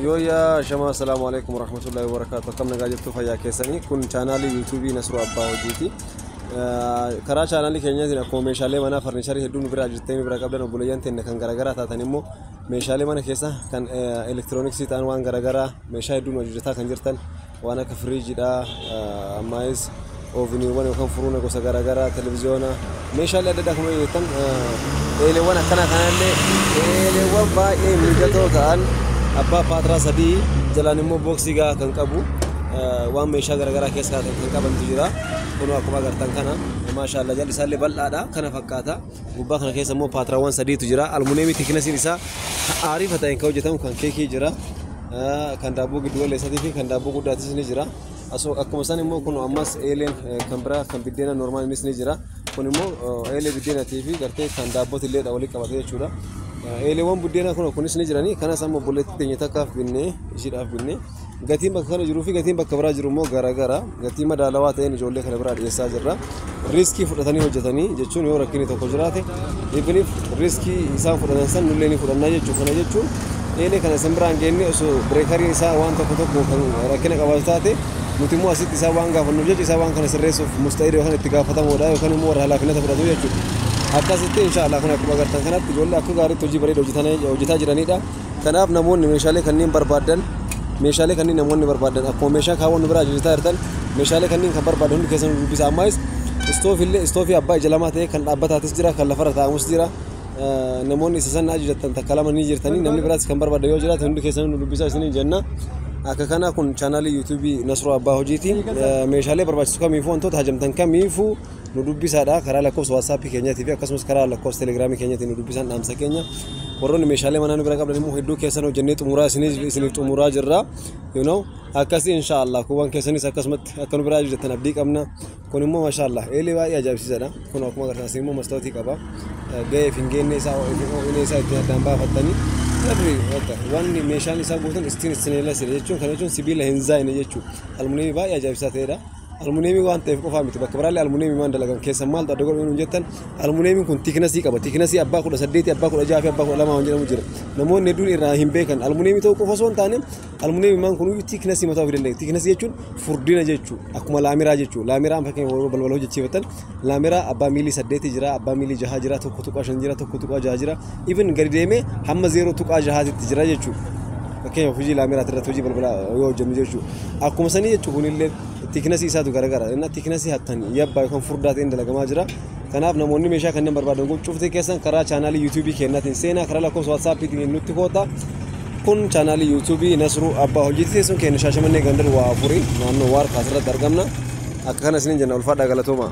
Yooyyaa shamaa, assalaamu alaikum warahmatullahi wabarakatuh. Akkam nagaa jirtu, fayyaa keessanii? Kun chaanaalii yuutuubii Nasruu Abbaa Hojiiti. Karaa chaanaalii keenyaatiin akkuma meeshaalee manaa farniicharii hedduu nu bira jirtanii nu bira qabdan, obboleeyyan teenya kan garaagaraa taatan immoo meeshaalee mana keessa kan elektirooniksii ta'an waan garaagaraa meeshaa hedduu nu hojjetaa kan jirtan, waan akka firiijiidha, ammaayis ooveniiwwan yookaan furuuna gosa garaagaraa, televiziyoona, meeshaalee adda addaa kan hojjetan, eeleewwan akkanaa kanallee, eeleewwan baay'ee mijatoo ta'an abbaa paatiraa 3 jalaan immoo booksii gahaa kan qabu, waan meeshaa garaagaraa keessa kaa'atan kan qabantu jira. Kun akkuma agartan kana maashaallah jalli isaallee bal'aadha, kana fakkaata. Gubbaa kana keessa immoo paatiraawwan sadiitu jira. Almuneemii thicknessiin isaa aarifa ta'een kan hojjetamu kan keekii jira. Kan daabboo giddu galeessatii fi kan daabboo guddaatis ni jira. Akkuma isaan immoo kun ammas eeleen kan biraa kan biddeena normal innis ni jira. Kun immoo eelee biddeenatii fi gartee kan daabbooti illee walitti qabate jechuudha. Eeleewwan buddeenaa kun kunis ni jiranii. Kanas amma obboleettii teenya takkaaf binnee, ishiidhaaf binnee, gatiin bakka kana jiruu fi gatiin bakka biraa jiru immoo garaagara. Gatii madaalawaa ta'een ijoollee kana biraa dhiyeessaa jirra. Riiskii fudhatanii hojjetanii jechuun yoo rakkinni tokko jiraate ifiniif riiskii isaan fudhatan san nullee ni fudhannaa jechuudha. Kana jechuun eelee kana isin biraan geenne osoo bireekariin isaa waan tokko tokko kan rakkina qabaatu taate, nuti immoo asitti isaa waan gaafannuuf jecha isaa waan kana sirreessuuf musta'ida yookaan itti gaafatamoodha yookaan immoo warra halaafinata fudhatu jechuudha. Akkasitti inshaallah kun akkuma agartan kanatti ijoollee akka gaariitti hojii bareeda hojjetaa jiranidha. Kanaaf namoonni meeshaalee kanneen barbaadan, meeshaalee kanneen namoonni barbaadan, akkuma meeshaa kaawwan nu biraa hojjetaa jirtan, meeshaalee kanneen kan barbaadan hundi keessan nu dubbisa. Ammaayis istoofillee istoofii abbaa ija lamaa ta'e kan dhaabbataatis jira, kan lafarra taa'amus jira. Namoonni isa sana ajajattan takka lama ni jirtanii, namni biraas kan barbaada yoo jiraate hundi keessan nu dubbisa isiniin jenna. Akka kana kun chaanaalii yuutuubii Nasruu Abbaa Hojiiti. Meeshaalee barbaachisu kamiifuu, wantoota hajamtan kamiifuu nu dubbisaadha. Karaa lakkoofsa waatsaappii keenyaatii fi akkasumas karaa lakkoofsa telegiraamii keenyaatiin nu dubbisan dhaamsa keenya. Warroonni meeshaalee manaa nu bira qabdan immoo hedduu keessan hojjennee xumuraa isiniif xumuraa jirra. Akkasii inshaallah kuuwwan keessanis akkasumatti akka nu biraa hojjettan abdii qabna. Kun immoo maashaallah eelee baay'ee ajaa'ibsiisaadha. Kun akkuma agartan asii immoo mastootii qaba. Ga'ee fi hin geenne isaa, ho'ina isaa ittiin addaan baafattanii. Every wanni meeshaan isaa guutuun ittiin stainless jechuun, kana jechuun sibiila hin zaayine jechuudha. Almuneemii baay'ee ajaa'ibsiisaa ta'edha. Almuneemii waan ta'eef qofaa miti, bakka biraallee almuneemii waan dalagan keessa maaltu adda godhu nuun jettan, almuneemiin kun thicknessii qaba. Thicknessii abbaa 18, abbaa 16 fi abbaa 12 waan jedhamu jira. Namoonni hedduun irraa hin beekan. Almuneemii ta'uu qofa osoo hin taane almuneemii maan kun thicknessii mataa ofii danda'a. Thicknessii jechuun furdina jechuudha. Akkuma laamiraa jechuudha. Laamiraan fakkeenya balbala hojjechiifatan laamiraa abbaa miilii 8 jira, abbaa miilii 6 jira, 1.5 jira, 1.6 jira. Even gadi deemee hamma 0.6tti jira jechuudha. Fakkeenyaaf hojii laamiraati irratti hojii balbala yoo hojjennu jechuudha. Akkuma sanii jechuun kunillee thicknessii isaatu garagara. Inni thicknessii akkan yabbaa yookaan furdaa ta'een dalagamaa jira. Kanaaf namoonni meeshaa kanneen barbaadan cuftee keessan karaa chaanaalii yuutuubii keenyaatiin seenaa, karaa lakkoofsa waatsaappiitiin nutti koota. Kun chaanaalii yuutuubii Nasruu Abbaa Hojiiti. Teessoon keenya Shaashamannee gandar waa afurii naannoo Waarkaa asirratti argamna. Akka kana isiniin jenna, ulfaadhaa, galatooma.